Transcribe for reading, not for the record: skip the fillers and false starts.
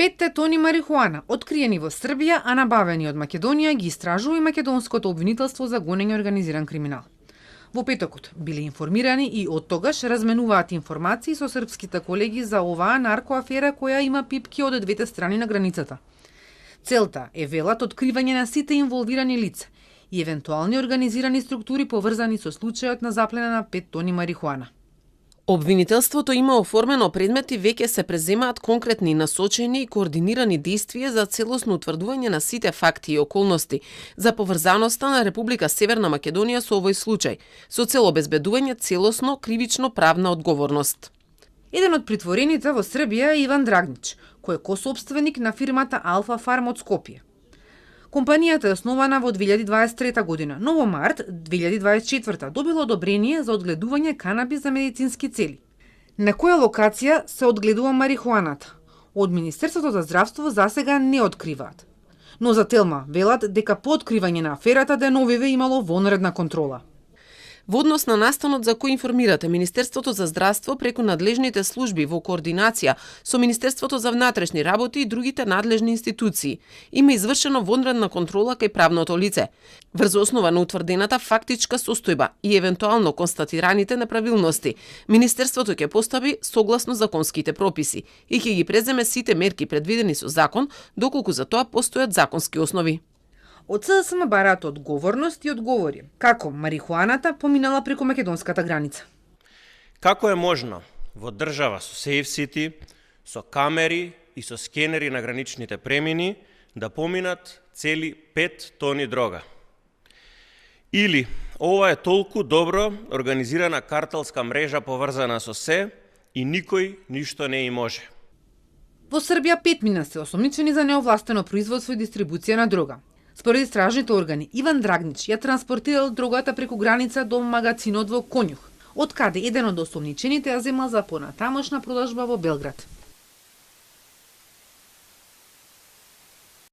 5 тони марихуана, откриени во Србија, а набавени од Македонија, ги истражува и македонското обвинителство за гонење организиран криминал. Во петокот биле информирани и од тогаш разменуваат информации со српските колеги за оваа наркоафера која има пипки од двете страни на границата. Целта е, велат, откривање на сите инволвирани лица и евентуални организирани структури поврзани со случајот на заплена на 5 тони марихуана. Обвинителството има оформено предмет и веќе се преземаат конкретни, насочени и координирани действија за целосно утврдување на сите факти и околности за поврзаноста на Република Северна Македонија со овој случај, со цел обезбедување целосно кривично правна одговорност. Еден од притворените во Србија е Иван Драгнич, кој е косоопственик на фирмата Алфа Фарм од Скопје. Компанијата е основана во 2023 година, но во март 2024 добила одобрение за одгледување канабис за медицински цели. На која локација се одгледува марихуаната? Од Министерството за здравство засега не откриваат. Но за Телма велат дека по откривање на аферата деновиве имало вонредна контрола. Во однос на настанот за кој информирате Министерството за здравство преку надлежните служби во координација со Министерството за внатрешни работи и другите надлежни институции, има извршено вонредна контрола кај правното лице, врз основа на утврдената фактичка состојба и евентуално констатираните неправилности. Министерството ќе постапи согласно законските прописи и ќе ги преземе сите мерки предвидени со закон, доколку за тоа постојат законски основи. Од СДСМ бараат одговорност и одговори како марихуаната поминала преку македонската граница. Како е можно во држава со Safe City, со камери и со скенери на граничните премини да поминат цели 5 тони дрога? Или ова е толку добро организирана картелска мрежа поврзана со се и никој ништо не и може? Во Србија 5 мина се осомничени за неовластено производство и дистрибуција на дрога. Според истражните органи, Иван Драгнич ја транспортирал дрогата преку граница до магацинот во Конјух, од каде еден од осомничените ја земал за понатамошна продажба во Белград.